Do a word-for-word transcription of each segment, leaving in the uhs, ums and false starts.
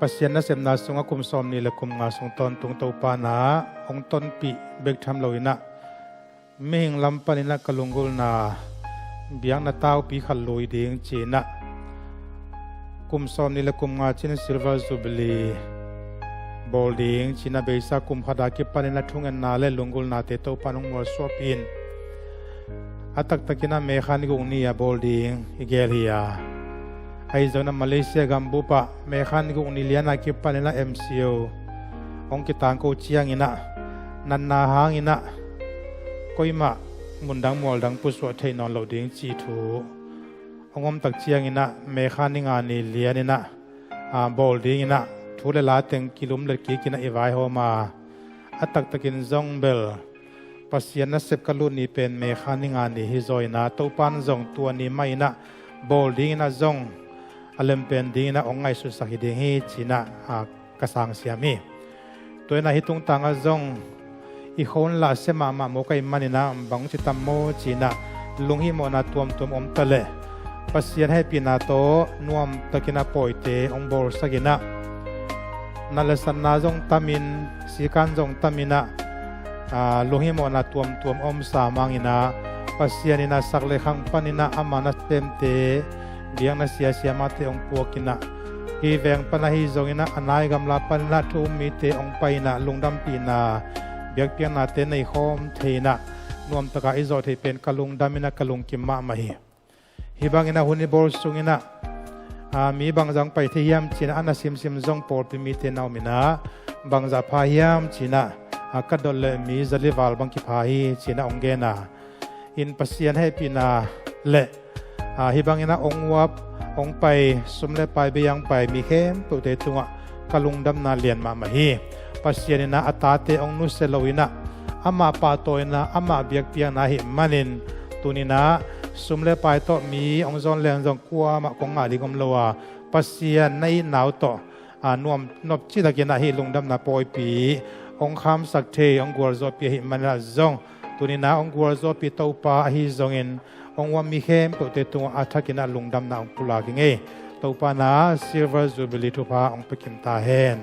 Pasian nasepna sungah kum sawmnih le kum nga sung tawntung Topa na hong tonpih bek tham loinah mihing lam paninah ka lunggulhna biakna taupi khat lui ding cinah kum sawmnih le kum nga cin Silver Jubilee bawl ding cinah beisa kum khata kipaninah thungetna le lunggulhnate Topa in hong mualsuahpih in a taktakinah May kha ni guk ni a bawl ding i gel hi a, ahi zonginah Malaysia gambupah May kha ni guk ni liana kipaninah M C O hong kitangko cianginah natna hanginah koimah mundang mualdang pusuah thei nawn loh ding cih thu hong omtak cianginah May kha ni nga ni lianinah a, bawl dinginah thu le la teng kilum le kikinah i vaihawm a, a taktakin zong bel Pasian nasep ka lut ni pen May kha ni nga ni hi zaw inah Topa in zong tua ni mah inah bawl dinginah zong a lempen dinginah hong ngaihsutsak hi ding hi cinah a, ka sangsiam hi. Tua inah hih tungtangah zong i khon lah sia mahmah maw ka hih maninah bang ci tam maw cinah lunghimawhna tuamtuam om taleh Pasian hehpihna tawh nuamtakinah pawite hong bawlsakinah nat le satna zong tamin sikan zong taminah a, lunghimawhna tuamtuam om sa manginah Pasian inah sak le khang paninah ama nasemte biakna siasia mahte hong puakinah hih veng pan ahi zonginah a nai gamla paninah thu um mite hong painah lungdampihna biakpiaknate nei khawm theinah nuamtaka i zawh thei pen ka lungdaminah ka lungkim mahmah hi. Hih banginah hun i bawl sunginah a, mi bangzah hong pai thei hiam cinah a na simsim zong pawlpi mite na ominah bangzah pha hiam cinah a, ka dot le mi zali val bang kipha hi cinah hong gen a, in Pasian hehpihna le a, hih banginah hong uap hong pai sum le pai bei hong pai mi khempeuhte tungah ka lungdamna lian mahmah hi. Pasian inah a tate hong nusia loinah amah pahtawina amah biakpiakna ahih manin tuninah sum le pai tawh mi hong zawn leng zong kuamah kong ngah ding om lo a, Pasian na itna uh tawh a, nuam nopci takinah hih lungdamna pawipi hong khamsak thei hong gualzawhpih ahih maninah zong tuninah hong gualzawhpih Topa ahi zongin hong uap mi khempeuhte tungah a thakinah lungdamna hong pulak hi ngei. Topa na Silver Jubilee thupha hong pia kim ta hen.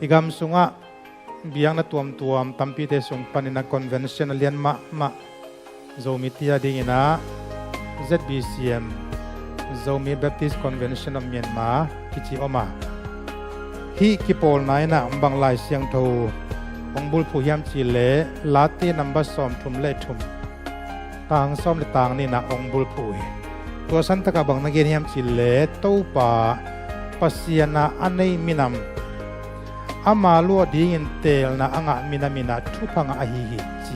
I gam sungah biakna tuamtuam tampite sung paninah convention a lian mahmah Zomi tia dinginah Z B C M, Zomi Baptist Convention of Myanmar kici om a, hih kipawlna inah bang Lai Siangtho hong bulphuh hiam cihleh Late number sawmthum le thum tang sawm le tang ninah hong bulphuh hi. Tua santakah bang na gen hiam cihleh Topa Pasian a a nei minam ama luah dingin teelna a ngah minam inah thupha ngah ahi hi ci.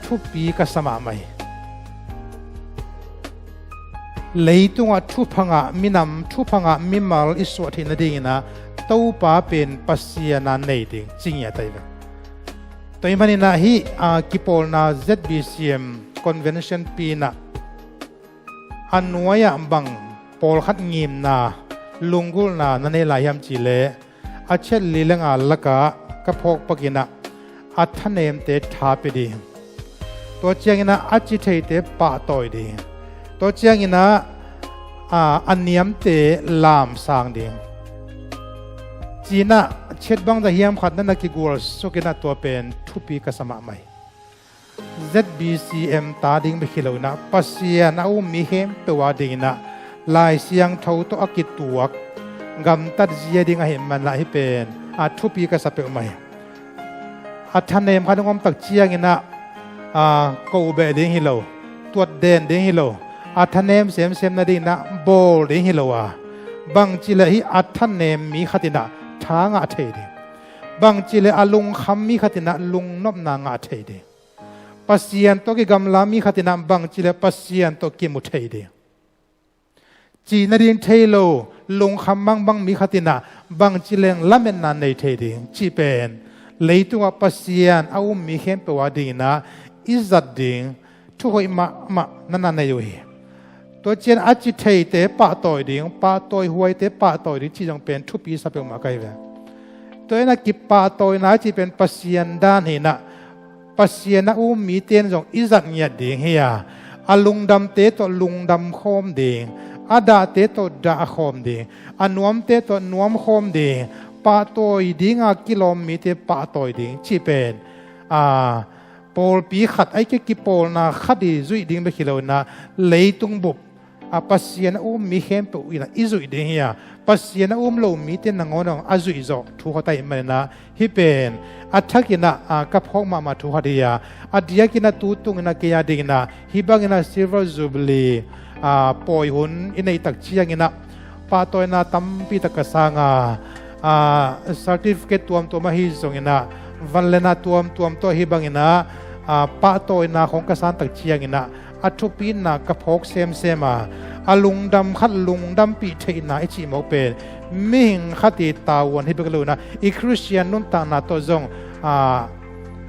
Thupi ka sa mahmah hi. Leitungah thupha ngah minam thupha ngah mimal i suah theih nadinginah Topa pen Pasian a nei ding ci ngiat ahi ve. Tua hih maninah hih a, kipawlna Z B C M convention pinah a nuai-ah bang pawlkhat ngimna lunggulhna na nei lai hiam cihleh a chet li le nga lakah ka phawk pakinah a thanemte tha pia ding, tua cianginah a ci theite pahtawi ding, tua cianginah a, a niamte lamsang ding cinah chet bangzah hiam khat na na kigualsukinah tua pen thupi ka sa mahmah hi. Z B C M ta ding bek hi loinah Pasian a um mi khempeuh a dinginah Lai Siangtho tawh a kituak gamtat zia ding ahih manah hih pen a thupi ka sa peuhmah hi. A thanem khat hong omtak cianginah a, ko beh ding hi lo, tuat den ding hi lo, a thanem semsem nadinginah bawl ding hi lo a, bangci le hih a thanem mi khatinah tha ngah thei ding, bangci le a lungkham mi khatinah lungnopna ngah thei ding, Pasian tawh kigamla mi khatinah bangci le Pasian tawh kimu thei ding, cih nading thei lo lungkham mangbang mi khatinah bangci leng lametna nei thei ding cih pen leitungah Pasian a um mi khempeuh a dinginah i zat ding thuhoih mahmah na na nei uh hi. Tua cian a ci theite pahtawi ding, pahtawi huaite pahtawi ding cih zong pen thupi sa peuhmah ka hi ve. Tua inah kipahtawina cih pen Pasian dan hinah Pasian a um mite in zong i zat ngiat ding hi a, a lungdamte tawh lungdam khawm ding, A dahte tawh dah khawm ding, a nuamte tawh nuam khawm ding, pahtawi dinga kilawm mite pahtawi ding cih pen, a, pawlpi khat, ahih kei leh kipawlna khat i zuih ding bek hi lo inah, leitung bup, a, Pasian a um mi khempeuh inah i zuih ding hi a, Pasian a um lo mite nangawn a zuih zawh thu khat ahih maninah, hih pen a thak inah, a, ka phawk mahmah thu khat hi a, a diak inah tu tung inah kei a ding inah hih bang inah Silver Jubilee, a, pawi hun i neih tak ciang inah pahtawina tampi tak ka sang a, a, certificate tuamtuam ahi zong inah, van le na tuamtuam tawh hih bang inah, a, pahtawina khawng ka sang tak ciang inah, a thupina ka phawk semsem a, a lungdam khat lungdampih theihna i cih mawk pen mihing khat i tavuan hi bek lo inah, i Khristian nuntakna tawh zong, a,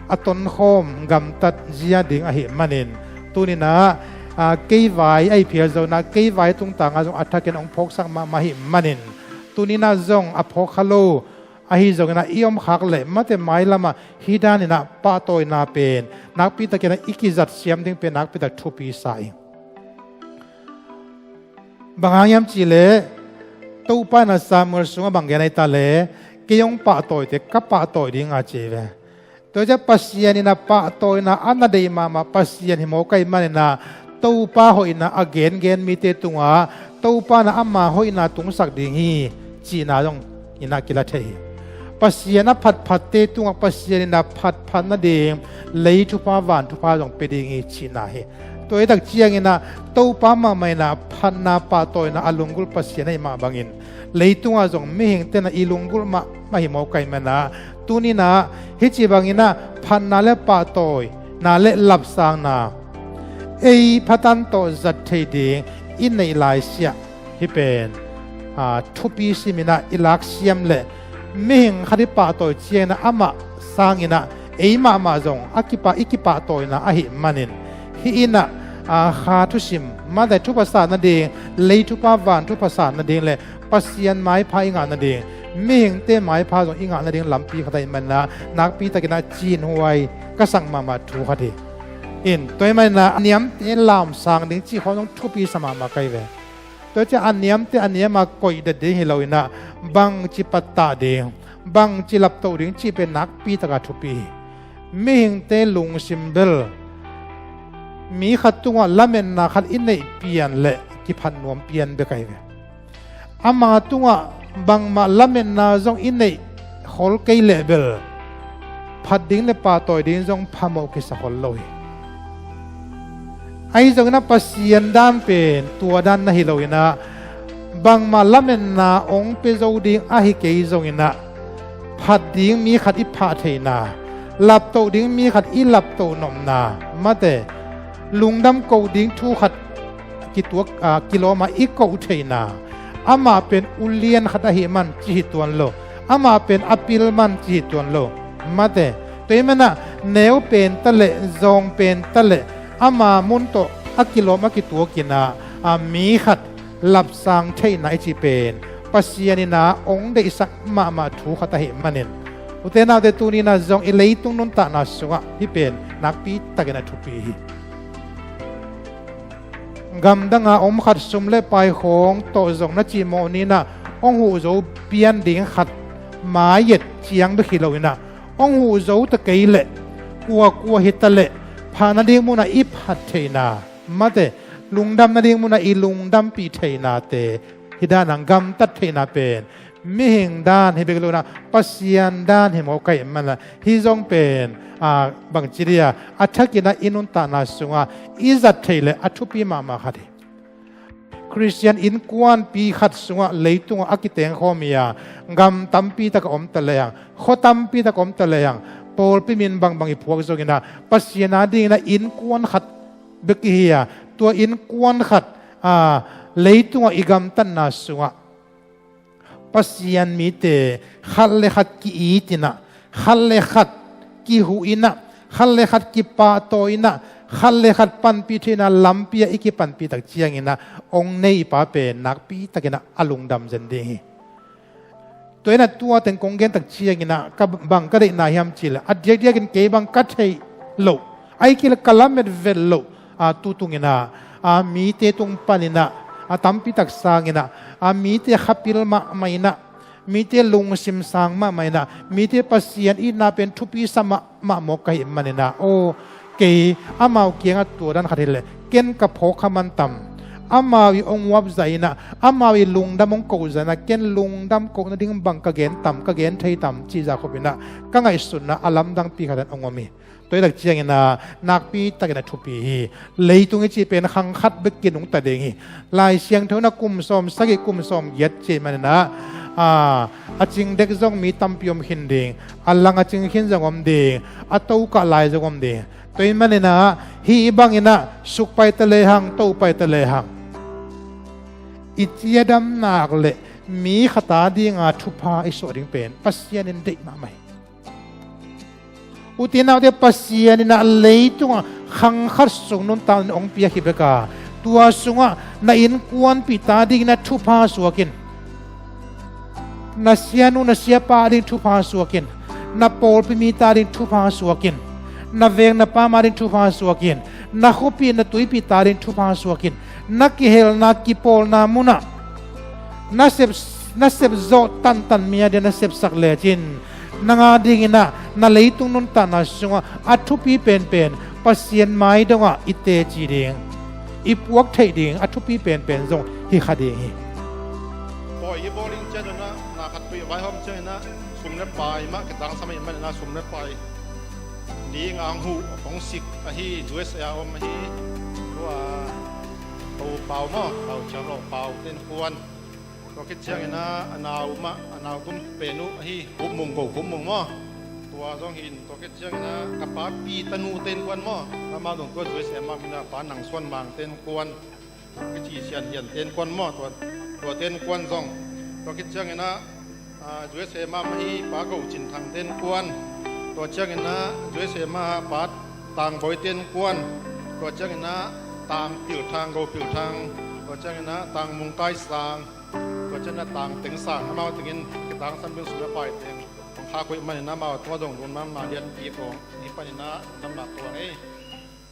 a tonkhawm gamtat zia ding ahih manin, tuni inah, a, kei vai ahi phial zong inah, kei vai tungtang ah zong a thak in hong phawksak mahmah ahih manin, tuni inah zong a phawk kha lo ahi zong inah, i om khak leh mate mailam ah hih dan inah pahtawina pen nakpi tak inah i kizat siam ding pen nakpi tak thupi sa ing. Bang hang hiam cih leh, Topa inah Samuel sungah bang gen ahi ta leh, kei hong pahtawi teh ka pahtawi ding a ci hi ve. Tua ciang Pasian inah pahtawina a na deih mahmah Pasian hi mawk ahih maninah, Topa hoihna a gengen mite tungah Topa inah ama hoihna tungsak ding hi cihna zong inah kila thei hi. Pasian a phatphatte tungah Pasian inah phatphat nading lei thupha van thupha zong pia ding hi cihna hi. Tua hi tak ciang inah Topa mahmah inah phatna pahtawina a lunggulh Pasian ahih mah bangin, leitungah zong mihingte inah i lunggulh mahmah hi mawk ahih maninah, tuni inah hih ci bang inah phatna le pahtawina le lapsangna ei Pathian tawh zat thei ding i neih laisiah hih pen, a, thupi sim inah i lak siam leh, mihing khat i pahtawi ciang inah amah sang inah ei mahmah zong a kipah, i kipahtawina ahih manin, hih inah, a, kha thusim, mate thupha sa nading, lei thupha van thupha sa nading le Pasian maipha i ngah nading, mihingte maipha zong i ngah nading lampi khat ahih maninah, nakpi tak inah cinhuai ka sak mahmah thu khat hi. In, tua ahih maninah niamte lamsang ding cih khawng zong thupi sa mahmah ka hi ve. Tua ciang a niamte a niam a koih det ding hi lo inah, bangci pattah ding, bangci laptoh ding cih pen nakpi tak a thupi hi. Mihingte lungsim bel mi khat tungah lametna khat i neih pian leh kiphat nuam pian bek ahi ve. Ama tungah bangmah lametna zong i neih khol kei leh bel, phat ding le pahtawi ding zong phamawh kisa khol lo hi. Ahi zong inah Pasian dan pen tua dan na hi lo inah, bangmah lametna hong pia zo ding ahi kei zong inah, phat ding mi khat i phah theihna, laptoh ding mi khat i laptoh nopna, mate, lungdam koh ding thu khat kituak, a, kilawm a i koh theihna, amah pen ulian khat ahih man ci hi tuan lo, amah pen a pil man ci hi tuan lo, mate, tua ahih maninah neu pen ta leh, zawng pen ta leh, ama mun tawh a kilawm a kituak inah, a, mi khat lapsang theihna i cih pen Pasian inah hong deihsak mahmah thu khat ahih manin, ute naute, tuni inah zong i leitung nuntakna sungah hih pen nakpi tak inah thupi hi. Gamdang a om khat sum le pai khawng tawh zong na cihmawh ni inah, hong huh zo pian ding khat mai et ciang bek hi lo inah, hong huh zo ta kei leh, kuakua hi ta leh, phat nading munah i phat theihna, mate, lungdam nading munah i lungdampih theihnate, hih dan a gamtat theihna pen mihing dan hi bek lo inah, Pasian dan hi mawk ahih maninah, hih zong pen, a, bangci dia, a thak inah i nuntakna sungah i zat theih leh a thupi mahmah khat hi. Khristian innkuanpi khat sungah leitungah a kitengkhawm hi a, gam tampi tak a om ta lehang, khua tampi tak a om ta lehang, pawlpi min bangbang i phuak zong inah, Pasian a ding inah innkuan khat bek i hi a, tua innkuan khat, a, leitungah i gamtatna sungah Pasian mite khat le khat ki-it inah, khat le khat kihuh inah, khat le khat kipahtawi inah, khat le khat panpih theihna lampi ah i kipanpih tak ciang inah, hong nei i Pa pen nakpi tak inah a lungdam zen ding hi. Tua inah tua teng kong gen tak ciang inah, ka bang ka deihna hiam cih leh, a diakdiakin kei bang ka theih loh, ahih kei leh ka lamet vet loh, a, tu tung inah, a, mite tung pan inah, A tampi tak sanginah, a mite khapil mahmah inah, mite lungsim sang mahmah inah, mite Pasian itna pen thupi sa mahmah mawk ka hih maninah, aw, kei amau kiangah tua dan khat hileh ken ka phawk kha man tam. Amau i hong uap zah inah, amau i lungdam hong koh zah inah, ken lungdam koh nading bang ka gen tam, ka gen thei tam cih zah khop inah ka ngaihsutna a lamdangpi khat in hong om hi. Tua hi tak ciangin a nakpi takin a thupi hi. Leitung i cih pen khang khat bek kinungta ding hi. Lai Siangtho in a kum sawm sagih kum sawm giat cih maninah, a, a cing dek zong mi tampi om khin ding, a lang a cing khin zong om ding, a to kah lai zong om ding. Tua hi maninah hih banginah suk pai ta lehang, to pai ta lehang, i ciadam nak le mi khat a dinga thupha i suah ding pen Pasian in deih mahmah hi. U te nau te, Pasian inah leitungah khang khat sung nuntakna hong piak hi bek a, tua sungah na innkuanpihte a dingin a thupha suak in. Na sianu na siapa a ding thupha suak in. Na pawlpi mite a ding thupha suak in. Na veng na pam a ding thupha suak in. Na khuapih na tuipihte a ding thupha suak in. Na kihelna kipawlna munah na sep, na sep zawh tantan mi a ding na sepsak lecin, nang a dinginah na leitung nuntakna sungah a thupi penpen Pasian mai dongah i teci ding, i puak theih ding a thupi penpen zong hi kha ding hi. Pawi i bawl in cianginah na khat pui vaihawm cianginah sum le pai mah kitangsam ahih maninah sum le pai ding a hong huh hong sik ahi U S A a om ahi. Tua Pau, Pau maw, Pau Ciang Lo, Pau te innkuan. Tua khit ciangin a, a nau mah, a nau tum pen uh ahi, Hup Mung ko, Hup Mung maw. Tua zong hi in, tua khit ciangin a, ka pa pi tanu te innkuan maw. Amau zong tua U S A mah mi na, Pa Nang Suan Mang te innkuan. Kici Sian Hian te innkuan maw, tua, tua te innkuan zong. Tua khit ciangin a, a, U S A mah ahi Pa Go Cin Thang te innkuan. Tua ciangin a, U S A mah Pa Tang Boi te innkuan. Tua ciangin a, Tang Pil Thang, Go Pil Thang. Tua ciangin a, Tang Mung Kai Sang. Tua ciangin a, Tang Teng Sang. Amau tengin kitangsam ding sum le pai teng. Kong kha koih manin amau tua zong lungdam na lianpi kong. Hih panin a lungdam na tuang ei.